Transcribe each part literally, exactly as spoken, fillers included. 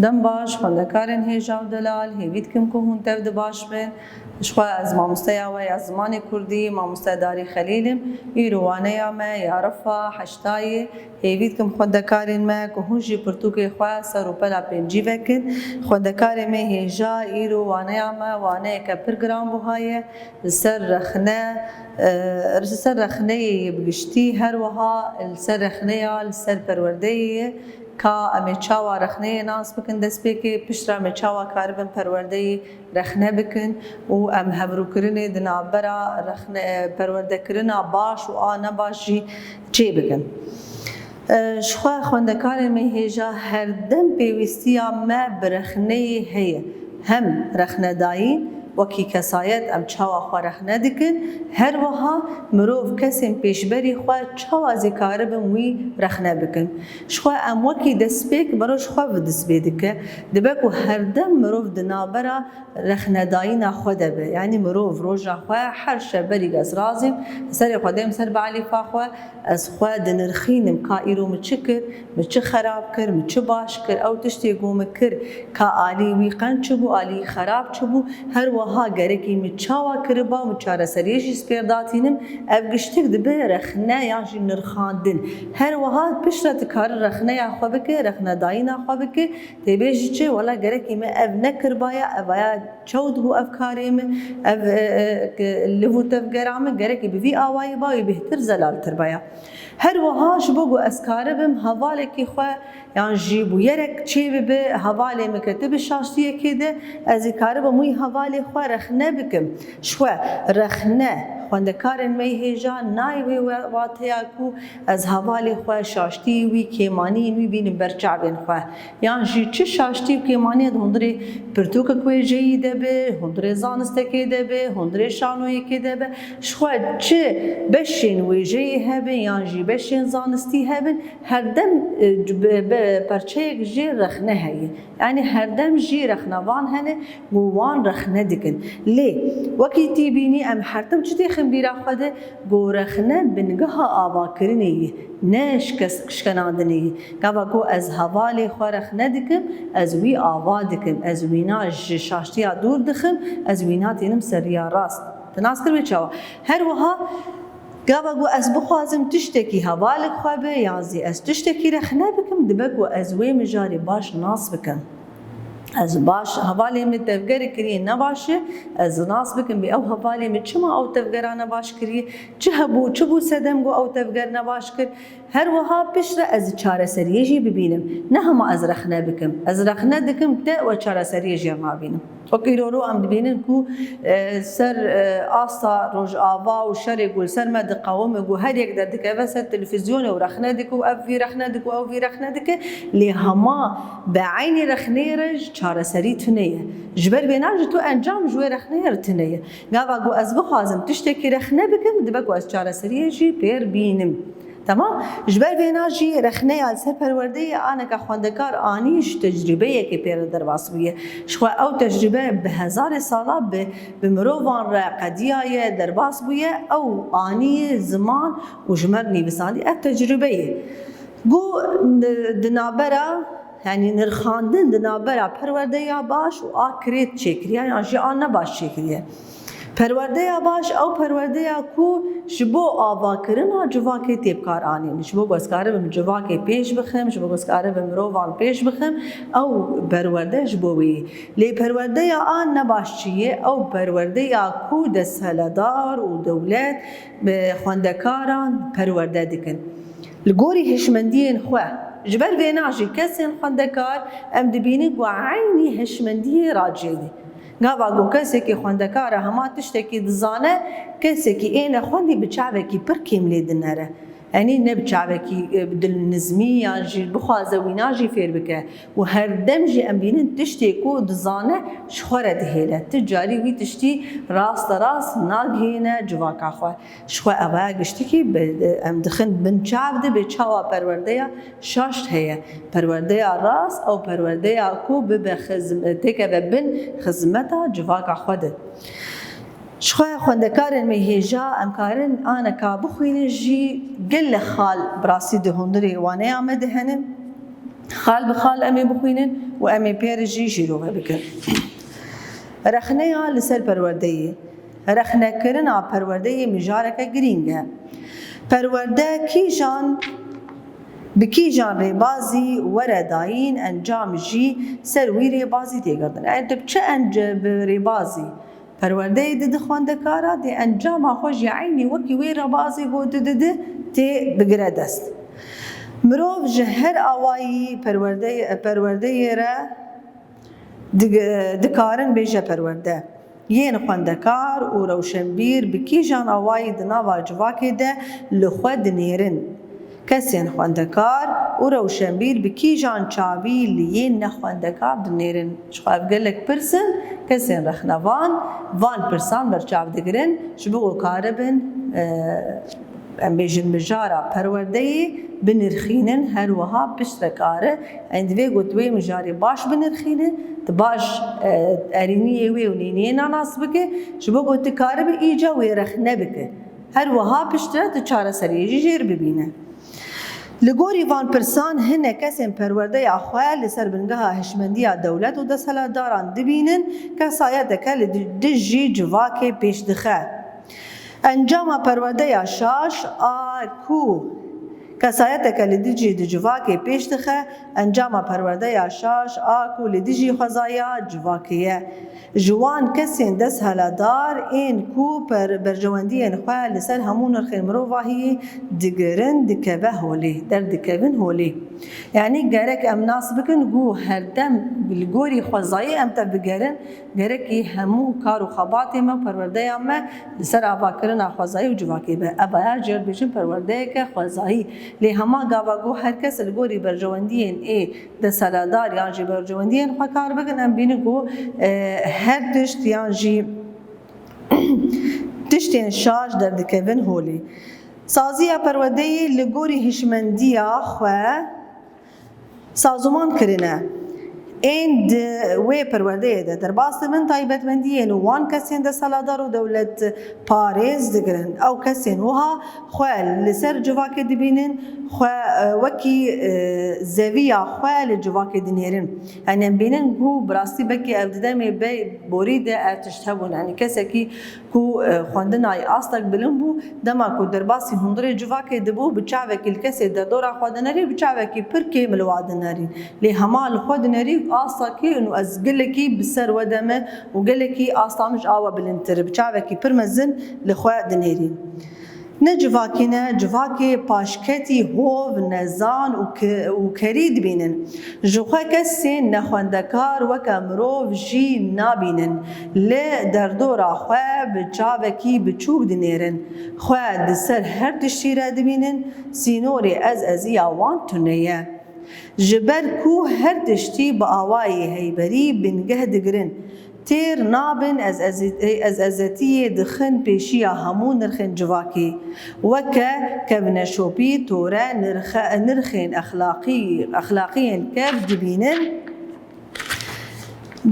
Dem baş, xwendekarên hêja û delal, hêvî dikim ku hûn tev di baş bin. Ji xwe ez mamosteya we ya zimanê kurdî, mamoste Darî Xelîl im. Îro waneya me ya refa heştayê. Hêvî dikim xwendekarên me ku hûn jî pirtûkê xwe ser û pela pêncî vekin. Xwendekarê me hêja îro waneya me waneyeke pir giranbuha ye. Li ser rexne, e, li ser rexneyê ye bi giştî, her wiha li ser rexneya, li ser perwerdeyê ye. Ka em ê çawa rexneyê nas bikin destpêkê, piştre em ê çawa karibin perwerdeyê rexne bikin û em hevrûkirinê di navbera rexne, perwerdekirina baş û a nebaş jî çêbikin. E, ji xwe xwendekarên me hêja her dem pêwîstiya me bi rexneyê heye. Hem rexnedayîn, wekî kesayet em çawa xwe rexne dikin, her wiha mirov kesên pêşberî xwe çawa zî karibin wî rexne bikin. Ji xwe em wekî destpêk mero ji xwe bi dest pê dike. Dibe ku her dem mirov di navbera rexnedayîna xwe de be. Yanî mirov roja xwe her şev berî ez razîm, serê xwe dêm ser balîfa xwe, ez xwe dinirxînim ka îro min çi kir, min çi xerab kir, min çi baş kir, ew tiştê ku min kir ka alî wî qenc çi bû, alî xerab çi bû, her wiha gerekî min çawa kiriba, min çareseriyê jî spêr datînim, ev giştik dibe rexne yan jî nirxandin. Her wiha piştre tu kari rexneya xwe bike, rexnedayîna xwe bike, tê bêjî çi, wela gerekî min ev nekiribaya, evaya çewt bû ev karê min, ev, e, e, liv û tevgera min, gerekî bi vî awayî ba wî bêhtir zelaltir baya. Her wiha ji bo ku ez karibim hevalekî xwe yan jî bûyerek çê bibe, hevalê min ketibe şaştiyekê de, ez ê karibim wî hevalê xwe rexne bikim. Ji xwe rexne, xwendekarên me hêja nayê wê we-, wateya ku ez hevalê xwe şaştiyê wî, kêmaniyên wî bînim ber çavên xwe. Yan jî çi şaştî û kêmaniyê di hundirê pirtûkek wêjeyî de be, hundirê zanistekê de be, hundirê şanoyekê de be, ji xwe çi beşên wêjeyê hebin yan jî beşên zanistî hebin, her dem, e, bi, bi perçeyek jê rexne heye. Yanî her dem jî rexnevan hene, ku wan rexne dikin. Lê wekî tî bînî em her tim çi têxin bîra xwe de, ku rexne bingeha avakirinê ye, ne şikes-, şikenandinê ye. Gava ku ez hevalê xwe rexne dikim, ez wî ava dikim, ez wîna ji şaştiya dûr dixim, ez wîna tînim seriya rast. Te nas kir wê çawa? Her wiha gava ku ez bixwazim tiştekî hevalek xwe be, yan zî ez tiştekî rexne bikim, dibe ku ez wê mijarê baş nas bikim. Ez baş, hevalê min tevgerê kiriye ne baş e, ez nas bikim bê ew hevalê min çima ew tevgera ne baş kiriye, çi hebû, çi bû sedem ku ew tevger ne baş kir. Her wiha piştre ez çareseriyê jî bibînim. Ne hema ez rexne bikim. Ez rexne dikim te we çareseriyê jê nabînim. Wek îro ro em dibînin ku, e, ser, e, asta Rojava û şerê ku li ser me diqewime, ku her yek derdikeve ser televîzyonê û rexne dike û ev vî rexne dike û ew vî rexne dike, lê hema bi eynî rexneyê re ji çareserî tune ye. Ji ber vêna jî tu encam ji wê rexneyê re tune ye. Gava ku ez bixwazim tiştekî rexne bikim, dibe ku ez çareseriyê jî pêr bînim. Tamam? Ji ber vêna jî rexneya li ser perwerdeyê aneka xwendekar anî ji tecrûbeyekê pê re derbas bûye. Ji xwe ew tecrûbe bi hezarê sala bi, bi mirovan re qediyaye, derbas bûye, ew aniye ziman û ji me re nivîsandî ev tecrûbe ye. Ku di, di navbera, yanî nirxandin di navbera perwerdeya baş û a kirêt çêkiriye yan jî a nebaş çêkiriye. Perwerdeya baş, ew perwerdeya ku ji bo avakirina civakê tê bikar anîn. Ji bo ku ez karibim civakê pêş bixim, ji bo ku ez karibim mirovan pêş bixim, ew perwerde ji bo wê ye. Lê perwerdeya a nebaş çi ye? Ew perwerdeya ku desthiledar û dewlet, e, xwendekaran perwerde dikin. Li gorî hişmendiyên xwe. Ji ber vêna jî kesên xwendekar em dibînin ku eynî hişmendiyê racêne. Gava ku kesekî xwendekar e hema tiştekî dizane, kesekî ê nexwendî bi çavekî pir kêm lê dinere. Yanî ne bi çavekî, e, dilnizmî yan jî bixwaze wîna jî fêr bike. Û her dem jî em bînin tiştê ku dizane ji xwe re dihêle. Tu carî wî tiştî rasterast nagihêne civaka xwe. Ji xwe evaya giştikî bi, em dixin bin çav de bê çawa perwerdeya şaşt heye. Perwerdeya rast ew perwerdeya ku bibe xizm-, têkeve bin xizmeta civaka xwe de. Ji xwe xwendekarên me hêja em karin aneka bixwînin jî gelek xal bi rastî di hundirê waneya me de hene. Xal bi xal em ê bixwînin. û em ê pê re jî şîrove bikin. Rexneya li ser perwerdeyê. Rexnekirina perwerdeyê mijareke girîng e. Perwerde kîjan, bi kîjan rêbazî were dayîn, encam jî ser wî rêbazî tê girtin. Ew tu bi çi ence-, bi rêbazî perwerdeyê didi xwendekara, dê encama xwe jî eynî wekî wê rêbazê ku tu didi tê bigire dest. Mirov ji her awayî perwerdeyê, perwerdeyê re dig-, dikarin bêje perwerde. Yên xwendekar û rewşenbîr bi kîjan awayî di nava civakê de li xwe dinêrin? Kesên xwendekar û rewşenbîr bi kîjan çavî li yên nexwendekar dinêrin? Ji xwe ev gelek pirs in, kesên rexnevan van pirsan berçav digirin, ji bo ku karibin, e, em bêjin, mijara perwerdeyê binirxînin, her wiha piştre kare, em divê ku tu wê mijarê baş binirxîne, tu baş, e, erêniyê wê û nêniyê nanas bike, ji bo ku tu karibe îca wê rexne bike. Her wiha piştre tu çareseriyê jî jê re bibîne. Li gorî van pirsan hinek kesên perwerdeya xwe li ser bingeha hişmendiya dewlet û desthilatdaran dibînin, kesayeteke li di-, dijî civakê pêş dixe. Encama perwerdeya şaş a ku kesayeteke li dijî di civakê pêş dixe, encama perwerdeya şaş a ku li dijî xwezaya civakê ye. Ji wan kesên desthilatdar ên ku per-, berjewendiyên xwe li ser hemû nirxên mirovahiyê digirin, dikeve holê, derdikevin holê. Yanî gerek em nas bikin ku herdem li gorî xwezayê em tevbigerin, gerekî hemû kar û xebatê me û perwerdeya me li ser avakirina xwezayî û civakê be. Eva ya jê re dibêjin perwerdeyeke xwezayî. Lê hema gava ku her kes li gorî berjewendiyên ê desthilatdar yan jî berjewendiyên xwe kar bikin, em bînin ku, e, her tişt yan jî tiştên şaş derdikevin holê. Saziya perwerdeyê li gorî hişmendiya xwe sazûman kirine. Ên di wê perwerdeyê de derbas dibin, taybetmendiyên wan kesên desthilatdar û dewletparêz digirin. Ew kesên wiha xwe li ser civakê dibînin, xwe, e, wekî, e, zeviya xwe li civakê dinêrin. Yanî em bînin ku bi rastî belkî ev di demê bê borî de ev tişt hebûn. Yanî kesekî ku, e, xwendina wî astek bilind bû, dema ku derbasî hundirê civakê dibû, bi çavekî li kesê derdora xwe dinerî, bi çavekî pir kêm li wa dinerî. Lê hema li xwe dinerî, asta kê û ez gelekî bi ser we de me û gelekî asta min ji awe bilindtir, bi çavekî pir mezin li xwe dinêrî. Ne civakî ne, civakê paşketî hov, nezan û ke-, û kerî dibînin. Ji xwe kesên nexwendekar weke mirov jî nabînin. Li derdora xwe bi çavekî biçûk dinêrin. Xwe di ser her tiştî re dibînin. Sînorê ez eziya wan tune ye. Ji ber ku her tiştî bi awayê heyberî bingeh digirin. Têr nabin ez, ez, ez ezetiyê dixin pêşiya hemû nirxên civakî. Weke kevneşopî, tore, nirxe-, nirxên exlaqî, exlaqiyên kev dibînin.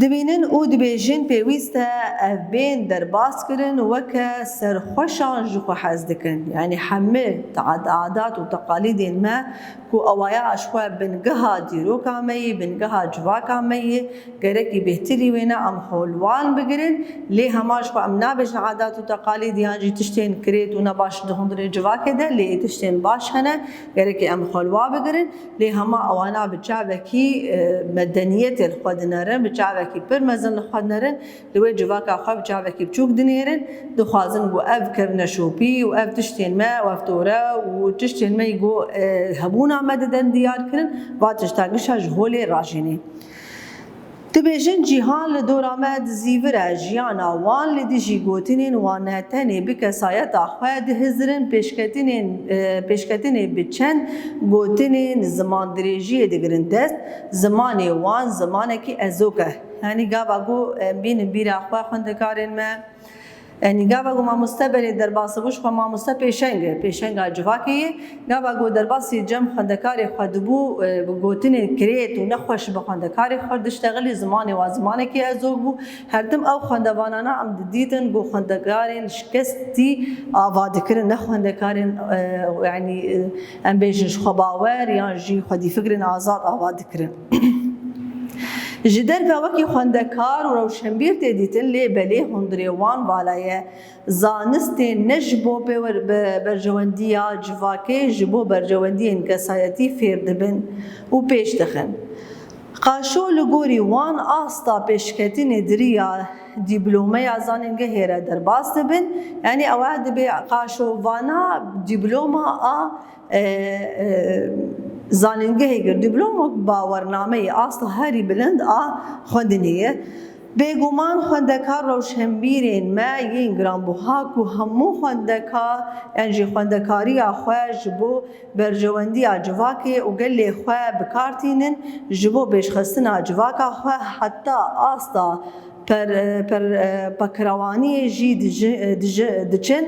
Dibînin û dibêjin pêwîst e ev bên derbas kirin, weke serxweşan ji xwe hez dikin. Yanî hemî adat û teqalîdên me ku awaya ji xwe bingeha dîroka me yê, bingeha civaka me yê, gerekî bêhtirî wêne em holwan bigirin, lê hema ji xwe em nabêjin adat û teqalîd yan jî tiştên kirêt û nebaş di hundirê civakê de, lê tiştên baş hene, gerekî em holwa bigirin, lê hema ewana bi çavekî, e, medeniyetê li xwe dinerin, bi çavekî pir mezin li xwe dinerin, li wê civaka xwe bi çavekî biçûk dinêrin, dixwazin ku ev kevneşopî û ev tiştên me û ev tore û tiştên me yî ku, e, hebûna me didin diyar kirin, va tişta gişa ji holê rajênê. Dibêjin cîhan li dora me dizîvir e, jiyana wan li dijî gotinên wan ne tenê bi kesayeta xwe dihizirin, pêşketinên, e, pêşketinê bi çend gotinên zimandirêjiyê digirin dest, zimanê wan zimanekî ezok e. Yanî gava ku em bînin bîra xwe xwendekarên me, Yanî gava ku mamoste berê derbas bû, ji xwe mamoste pêşeng e, pêşenga civakê ye. Gava ku derbasî cem xwendekarê xwe dibû, e, bi gotinên kirêt û nexweş bi xwendekarê xwe diştexilî, zimanê wa zimanekî ezok bû. Hertim ew xwendevanana em didîtin ku xwendekarên şikestî ava dikirin, ne xwendekarên, e, yanî, e, em bêjin ji xwe bawer yan jî xwedîfikrên azad ava dikirin. Ji derve wekî xwendekar û rewşenbîr tê dîtin, lê belê hundirê wan vala ye. Zanistê ne ji bo pêwer-, be-, berjewendiya civakê, ji bo berjewendiyên kesayetî fêr dibin û pêş dixin. Qaşo li gorî wan asta pêşketinê di riya dîplomeya zanîngehê re derbas dibin. Yanî ew dibê qaşo vana dîploma a, e, e, zanîngehê kir, dîploma bawernameyê asta herî bilind a xwendinê ye. Bêguman xwendekar rewşenbîrên me yên giranbuha ku hemû xwendekar, yan jî xwendekariya xwe ji bo berjewendiya civakê û gelê xwe bi kar tînin, ji bo pêşxistina civaka xwe heta asta per-, per-, pekrewaniyê jî diji-, diji-, diçin.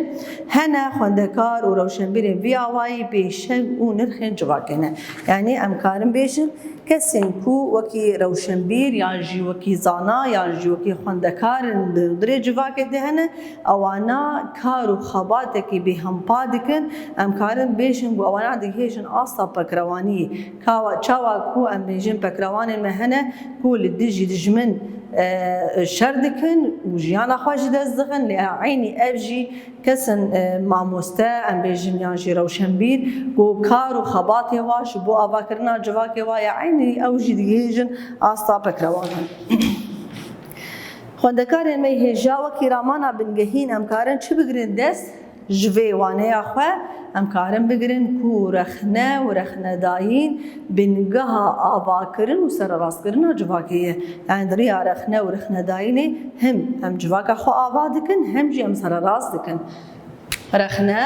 Hene xwendekar û rewşenbîrên vî awayî pêşeng û nirxên civakê ne. Yanî em karin bêjin, kesên ku wekî rewşenbîr yan jî wekî zana yan jî wekî xwendekar in di hundirê civakê de hene, ewana kar û xebatekî bêhempa dikin. Em karin bêjin ku ewana dihêjin asta pekrewaniyê. Kawa, çawa ku em bêjin pekrewanên me hene ku li dijî dijmin, e, şer dikin û jiyana xwe ji dest dixin, lê eynî ev jî kesin, e, mamoste, em bêjin, yan jî rewşenbîr, ku kar û xebatê wa ji bo avakirina civakê wa ye, eynî ew jî dihêjin asta pekrewanan. Xwendekarên me hêja wekî ramana bingehîn em karin çi bigirin dest? Ji vê waneya xwe em karin bigirin ku rexne û rexnedayîn bingeha avakirin û sererastkirina civakê ye. Yanî di riya rexne û rexnedayînê hem em civaka xwe ava dikin, hem jî em sererast dikin. Rexne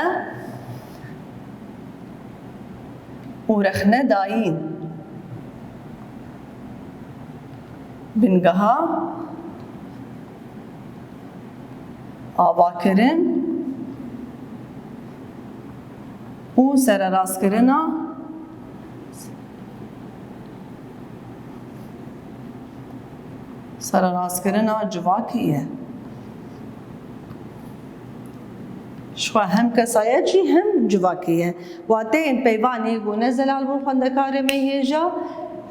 û rexnedayîn bingeha avakirin û sererastkirina, sererastkirina civakê ye. Ji xwe hem kesayet jî hem civakê ye. Wateyên peyvanê ku ne zelal bûn xwendekarê me hêja,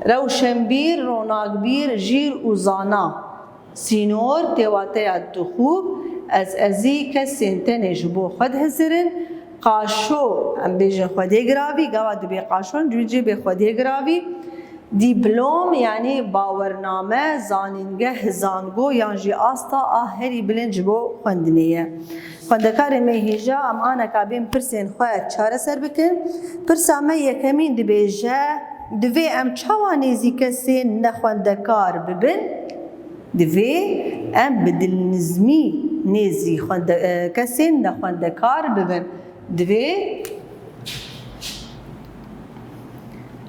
rewşenbîr, ronakbîr, jîr û zana. Sînor tê wateya dixûb, ez ezî kesên tenê ji bo xwe dihizirin, qaşo, em bêjin xwedê giravî, gava dibê qaşo, em jî bê xwedê giravî, dîplom, yanî bawername, zanîngeh, zango yan jî asta a herî bilind ji bo xwendinê ye. Xwendekarê me hêja, em aneka bên pirsên xwe çareser bikin. Pirsa me yekemîn dibêje, divê em çawa nêzî kesên nexwendekar bibin? Divê em bi dilnizmî nêzî xwende-, e, kesên nexwendekar bibin. Divê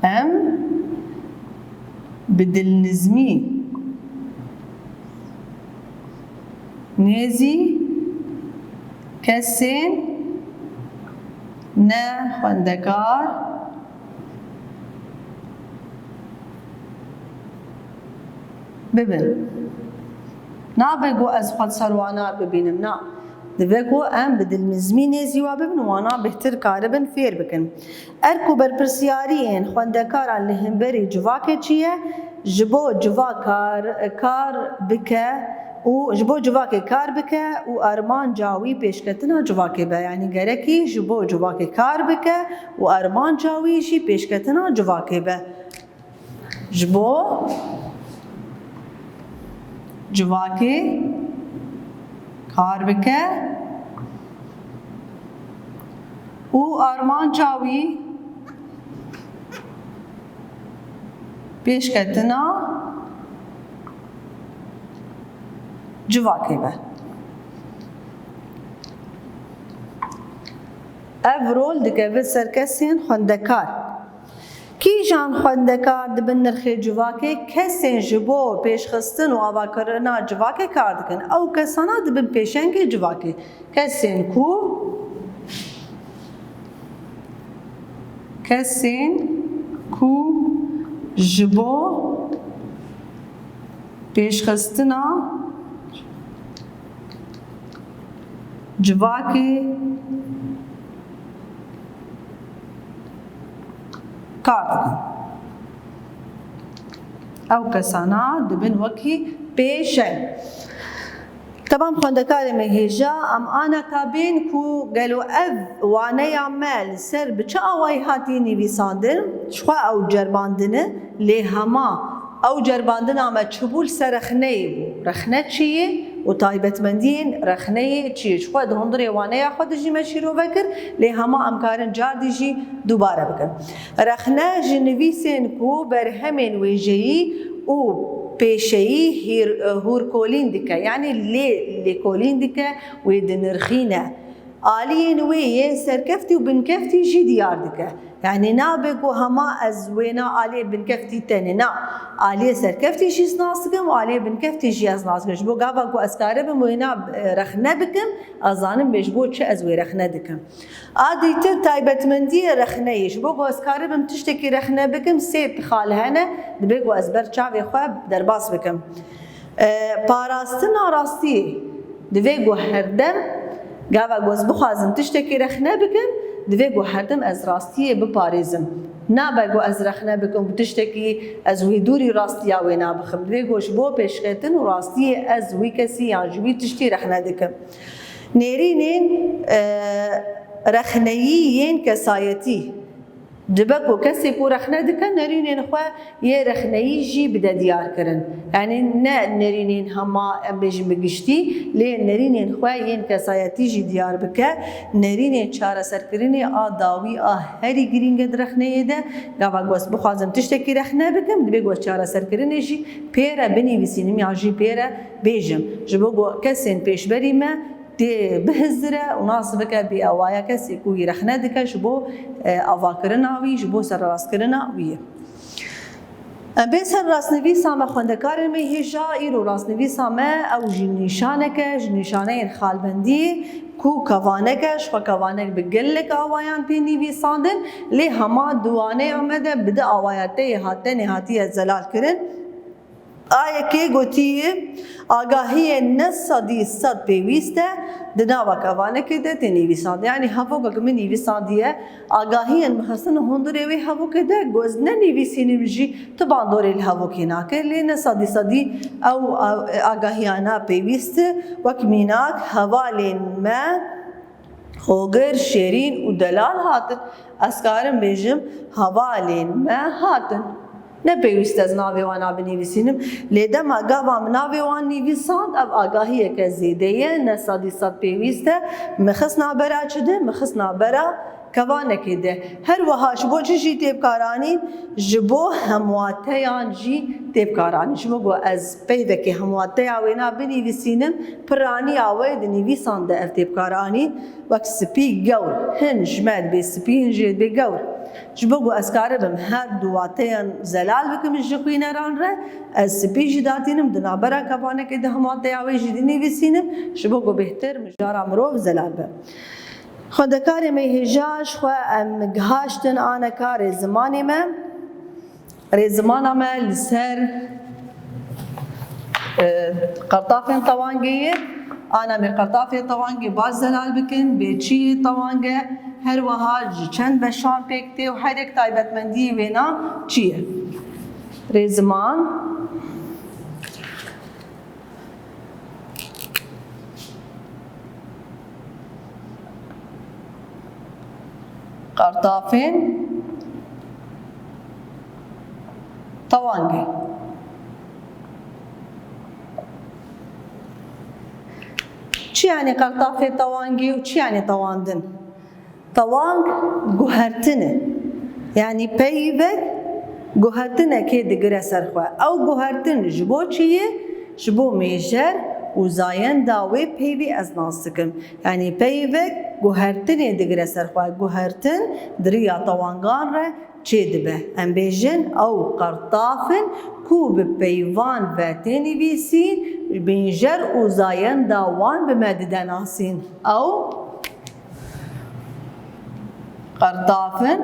em bi dilnizmî nêzî kesên ne xwendekar bibin. Nabe ku ez xwe ser wana bibînim, na. Divê ku em bi dilnizmî nêzî wa bibin û wana bêhtir karibin fêr bikin. Erk û berpirsiyariyên xwendekaran li hemberî civakê çi ye? Ji bo civak kar, kar bike û ji bo civakê kar bike û armanca wî pêşketina civakê be. Yanî gerekî ji bo civakê kar bike û armanca wî jî pêşketina civakê be. Ji bo civakê kar bike û armanca wî pêşketina civakê be. Ev rol dikeve ser kesên xwendekar. Kîjan xwendekar dibin nirxê civakê? Kesên ji bo pêşxistin û avakirina civakê kar dikin. Ew kesana dibin pêşengê civakê. Kesên ku, kesên ku ji bo pêşxistina civakê kar dikin. Ew kesana dibin wekî pêşeng. Teban xwendekarê me hêja, em ana ka bên ku gelo ev waneya me li ser bi çi awayî hatiye nivîsandin, ji xwe ew ceribandine, lê hema ew ceribandina me çi bû li ser rexneyê bû. Rexne çi ye û taybetmendiyên rexneyê çi ye? Ji xwe di hundirê waneya xwe de jî me şîrove kir, lê hema em karin cardî jî dubare bikin. Rexne ji nivîsên ku berhemên wêjeyî û pêşeyî hîr-, hûrkolîn dike, yanî lê lêkolîn dike, wê dinirxîne. Aliyên wê yên serkeftî û binkeftî jî diyar dike. Yanî nabe ku hema ez wêna aliyê binkeftî tenê, na, aliyê serkeftî jî ez nas dikim û aliyê binkeftî jî ez nas dikim. Ji bo gava ku ez karibim wêna, e, rexne bikim, ez zanim bê ji bo çi ez wê rexne dikim. A dîtir taybetmendiyê rexneyê. Ji bo ku ez karibim tiştekî rexne bikim, sê xal hene, dibe ku ez ber çavê xwe derbas bikim. E, parastina rastiyê. Divê ku herdem, gava ku ez bixwazim tiştekî rexne bikim, divê ku herdem ez rastiyê biparêzim. Nabe ku ez rexne bikim, bi tiştekî ez wî dûrî rastiya wê nabixim. Divê ku ji bo pêşketin û rastiyê ez wî kesî yan ji wî tiştî rexne dikim. Nêrînên, e, rexneyî yên kesayetî. Dibe ku kesê ku rexne dike, nerînên xwe yê rexneyî jî bide diyar kirin. Yanî ne nerînên hema, em bêjin, bi giştî, lê nerînên xwe yên kesayetî jî diyar bike. Nerînên çareserkirinê a dawî a herî girîng e di rexneyê de. Gava ku ez bixwazim tiştekî rexne bikim, divê ku ez çareserkirinê jî pê re binivîsînim yan jî pê re bêjim. Ji bo ku kesên pêşberî me tê bihizire û nas bike bê awaya kesê ku wî rexne dike ji bo, e, avakirina wî, ji bo serrastkirina wî ye. Em bên ser rastnivîsa me, xwendekarên me hêja, îro rastnivîsa me ew jî nîşaneke ji nîşaneyên xalbendiyê ku kevanek e, ji xwe kevanek bi gelek awayan tê nivîsandin, lê hema di waneya me de bi du awaya tê hat-, tenê hatiye zelal kirin. A yekê gotiye, agahiyên ne sedî sed pêwîst e, di nava kevanekê de tê nivîsandin. Yanî hevokek min nivîsandiye, agahiyên min xistin hundirê wê hevokê de, ku ez nenivîsînim jî, tu bandorê li hevokê nake, lê ne sedî sedî ew a-, agahiyana pêwîst e, wek mînak, hevalên me, Hogir, Şêrîn û Delal hatin. Ez karim bêjim, hevalên me hatin. Ne pêwîst ez navê wana binivîsînim, lê dema gava min navê wan nivîsand, ev agahiyeke zêde ye, ne sedî sed pêwîst e. Min xist navbera çi de? Min xist navbera kevanekê de. Her wiha ji bo çi jî tê bikaranîn? Ji bo hemwateyan jî tê bikaranîn. Ji bo ku ez peyvekê hemwateya wêna binivîsînim, piraniya wê di nivîsan de ev tê bikaranîn. Wek spî gewr, hin ji me dibê spî, hin jê dibê gewr. Ji bo ku ez karibim her du wateyan zelal bikim ji xwîneran re, ez spî jî datînim, di navbera kevanekê de hemwateya wê jî dinivîsînim, ji bo ku bêhtir mijara mirov zelal be. Xwendekarê me hêja, ji xwe em gihaştin aneka rêzimanê me. Rêzimana me li ser, e, qertafên tewangê ye. Ana me qertafê tewangê baş zelal bikin, bê çi ye tewang e, her wiha ji çend beşan pêk tê û her yek taybetmendiyê wêna çi ye. Rêziman. Qertafên tewangê. Çi yanî qertafê tewangê û çi yanî tewandin? Tewang guhertin e. Yanî peyvek guhertinekê digire ser xwe. Ew guhertin ji bo çi ye? Ji bo mêjer û zayenda wê peyvê ez nas dikim. Yanî peyvek guhertinê digire ser xwe. Guhertin di riya tewangan re çêdibe. Em bêjin ew qertaf in ku bi peyvan ve tê nivîsîn, mêjer û zayenda wan bi me dide nasîn. Ew qertaf in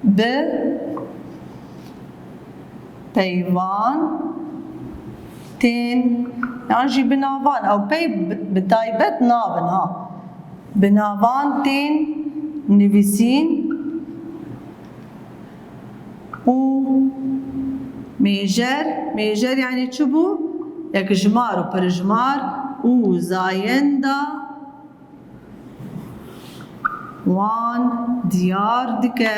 bi peyvan tên, yan jî bi navan, ew pey bi, bi taybet navin ha. Bi navan tên nivîsîn, û mêjer, mêjer yanî çi bû? Yekjimar û pirjimar û zayenda wan diyar dike.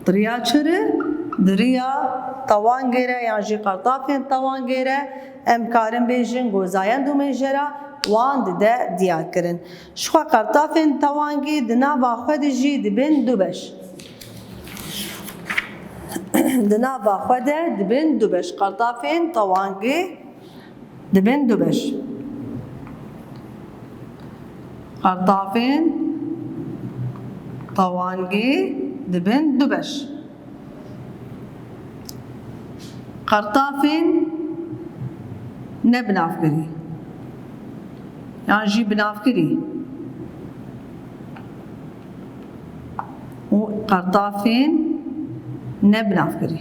Di riya çi re? Di riya tewangê re yan jî qertafên tewangê re em karin bêjin ku zayend û mêjera wan dide diyar kirin. Ji xwe qertafên tewangê di nava xwe de jî dibin du beş. Di nava xwe de dibin du beş. Qertafên tewangê dibin du beş. Qertafên tewangê dibin du beş. Qertafên nebinavkirî yan jî binavkirî û qertafên nebinavkirî.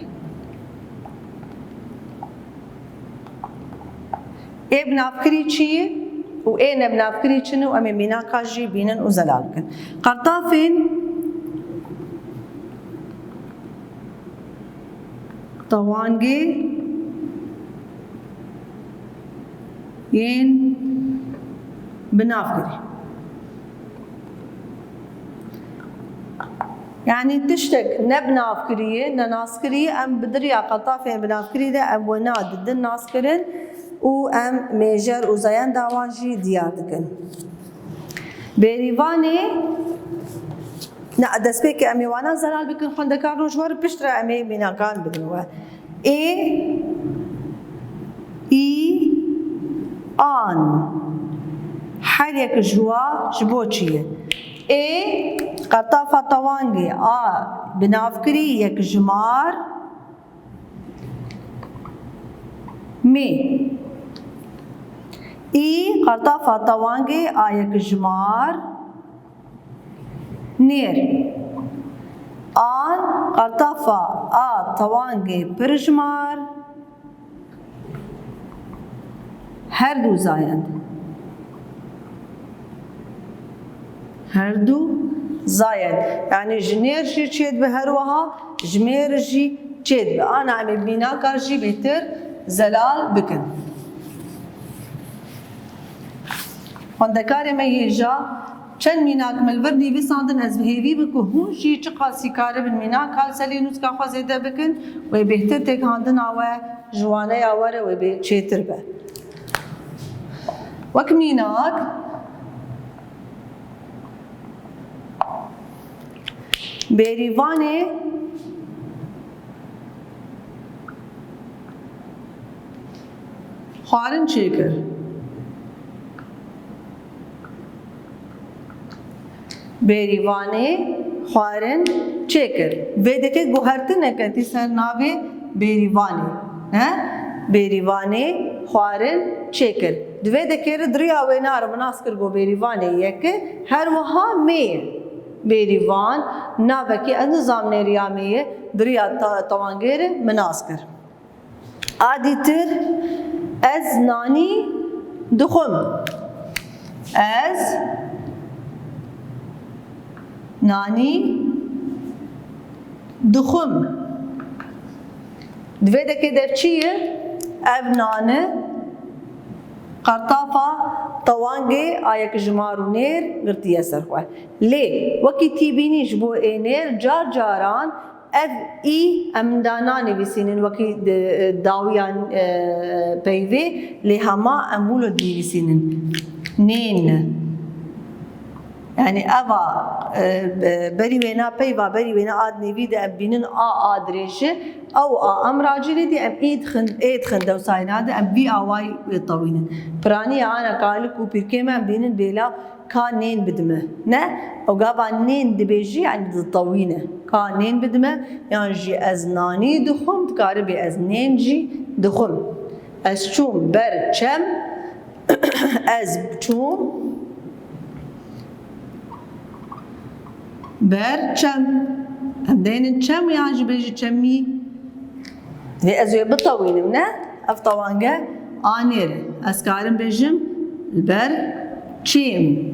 Ê binavkirî çi ye û ê nebinavkirî çi ne û em ê mînaka jî bînin û zelal bikin. Qertafên tewangê yên binavkirî. Yanî tiştek nebinavkirî ye, nenaskirî ye, em bi diriya qertafên binavkirî de em wina didin naskirin û em mêjer û zayenda wan jî diyar dikin. Bêrîvanê, na, destpêkê em ê wana zelal bikin, xwendekar rojwar piştre em ê mînakan bidin we. Ê, î, an. Her yek ji wa ji bo çi ye? Ê, qertafa tewangê, a binavkirî yekjimar, mê. Î, qertafa tewangê, a yekjimar, nêr. An, qertafa a tewangê pirjimar, her du zayend. Her du zayend. Yanî ji nêr jî çêdibe her wiha, ji mêr jî çêdibe. Ana em ê mînaka jî bêtir zelal bikin. Xwendekarê me hêja, çend mînak me li vir nivîsandin, ez bi hêvî bim ku hûn jî çiqasî karibin mînak li ser lê nûska xwe zêde bikin, wê bêhtir têkhandina we ji waneya we re wê bê çêtir be. Wek mînak, Bêrîvanê xwarin çêkir. Bêrîvanê xwarin çêkir. Vê deke guhertineke tî ser navê Bêrîvanê. Ne? Bêrîvanê xwarin çêkir. Di vê dekê re di riya wêna re min nas kir ku Bêrîvanê yek e, her wiha mê ye. Bêrîvan navekî ez nizam nêriya mê ye, di riya ta-, tewangê re min nas kir. A dîtir, ez nanî dixwim. Ez nanî dixwim. Di vê dekê de çi ye? Ev nan e, qertafa tewangê a yek jimar û nêr girtiye ser xwe. Lê wekî tî bînî ji bo ê nêr car caran ev î em da nanivîsînin wekî di, dawiya, e, peyvê, lê hema em wilo dinivîsînin. Nên. Yanî eva, e, be-, berî wêna peyva, berî wêna a dinêvî de em bînin a, a dirêj e. Ew a em racî lê dî em î dixin, ê dixin dewsayê nade, em vî awayî wê tewînin. Piraniya ana kalik û pîrkê me em bînin bêla ka nên bidime. Ne? Ew gava nên dibêjî, yanî ditewîne. Ka nên bidime, yan jî ez nanî dixwim, dikare bê ez nên jî dixwim. Ez çûm ber çem, ez çûm ber çem. Em dênin çem yan jî bêjî çemî. Vê ez wê bitewînim, ne? Ev tewange a nêr e. Ez karim bêjim li ber çêm.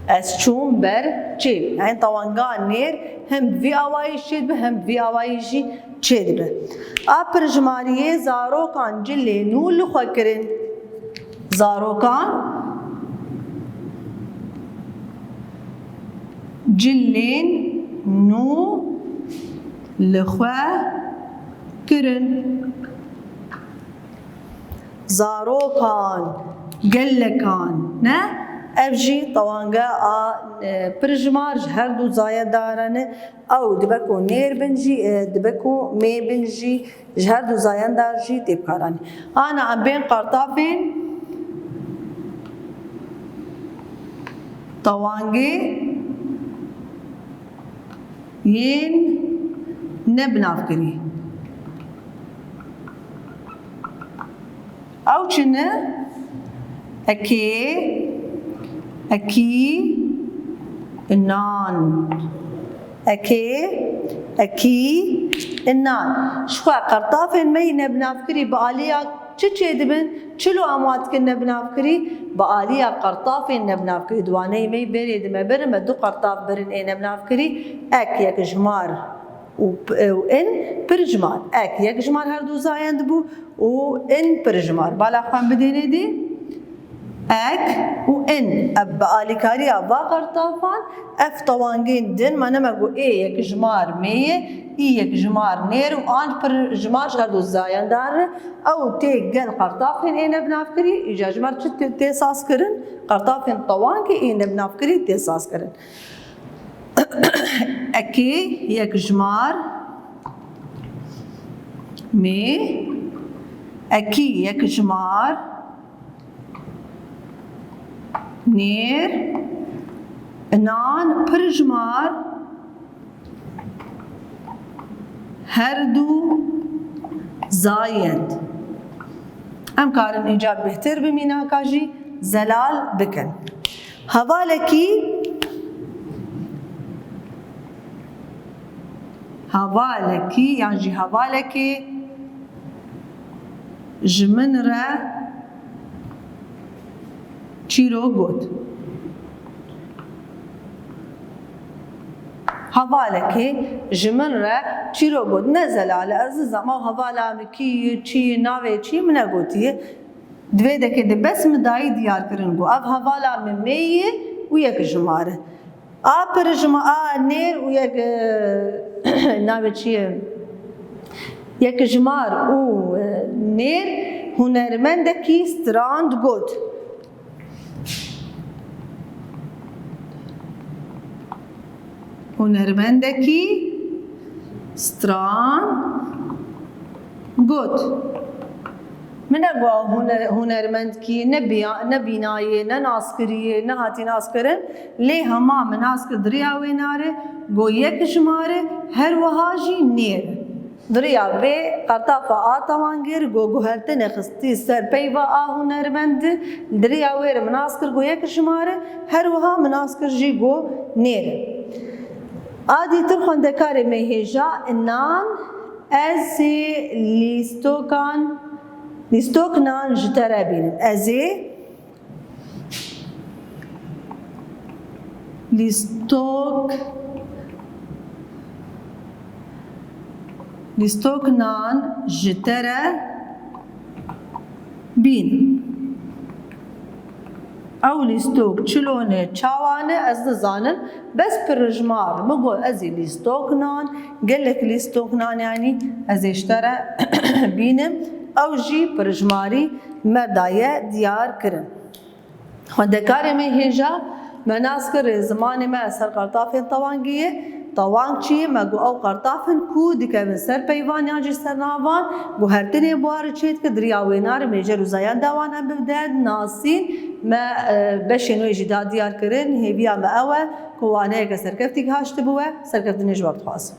Ez çûm ber çêl. Yani tewanga nêr hem vî awayî çêdibe hem vî awayî jî çêdibe. A pirjimariyê zarokan cilê nû li xwe kirin. Zarokan cilên nû li xwe kirin. Zarokan, gelekan, ne? Ev jî tewanga a, e, pirjimar ji her du zayendara ne. Ew dibe ku nêr bin jî, e, dibe ku mê bin jî ji her du zayendar jî tê bikaranî. Ana em bên qertafên tewangê yên nebinavkirî. Ew çi ne? Ekê, ekî, nan. Ekê, ekî, nan. Ji xwe qertafên me yî nebinavkirî bi aliya çi çêdibin? Çilo em wa dikin nebinavkirî? Bi aliya qertafên nebinavkirî. Di waneyê me yî berê di me birin, me du qertaf birin ê nebinavkirî. Ek yekjimar û p-, û in pirjimar. Ek yekjimar her du zayend bû û in pirjimar. Bala xwe em bidênê dî. Ek û in. Ev bi alîkariya va qertafan, ev tewangên din, me nema got ê yekjimar mê ye, î yekjimar nêr û an pirjimar ji her du zayendar re. Ew tê gel qertafên ê nebinavkirî, îca ji me re çi tê, tê sazkirin? Qertafên tewangê ê nebinavkirî tê sazkirin. Ekê yekjimar mê, ekî yekjimar nêr, nan pirjimar her du zayend. Em karin îca bêhtir bi mînaka jî zelal bikin. Hevalekî, hevalekî yan jî hevalekê ji min re çîro got. Hevalekê ji min re çîro got. Ne zelal e, ez nizam ew hevala min kî ye, çi ye, navê çi ye, min negotiye. Di vê dekê de bes min dayî diyar kirin ku ev hevala min mê ye û yekjimar e. A pirjima-, a nêr û yek, e, navê çi ye? Yekjimar û, e, nêr hunermendekî strand got. Hunermendekî stran got. Min negot hune-, hunermendkî ne biya-, ne bînayê, ne naskiriyê, ne hatî naskirin. Lê hema min nas kir di riya wê nare, got yek jimare, her wiha jî nêr. Di riya vê qertafa a tewangê re ku guhertinê xistî ser peyva a hunermend, di riya wê re min nas kir ku yek jimare, her wiha min nas kir jî ku nêr e. A dîtir xwendekarê me hêja, nan ez ê lîstokan, lîstok nan ji te re bînim. Ez ê Lîstok, lîstok nan ji te re bîn. Ew lîstok çilo ne, çawa ne, ez nizanim. Bes pirjimar, min got ez ê lîstok nan, gelek lîstok nan, yanî ez ê ji te re bînim. Ew jî pirjimarî me daye diyar kirin. Xwendekarê me hêja me nas kir, zimanê me ser qertafên tewangî ye. Tewang çi ye? Me got ew qertaf in ku dikevin ser peyvan yan jî ser navan, guhertinê buhar çê dike, di riya wêna re mêjer û zayenda wan em bide nasîn. Me, e, beşên wê jî da diyar kirin. Hêviya me ew e ku waneyeke serkeftî gihaştibe we. Serkeftinê ji we re dixwazim.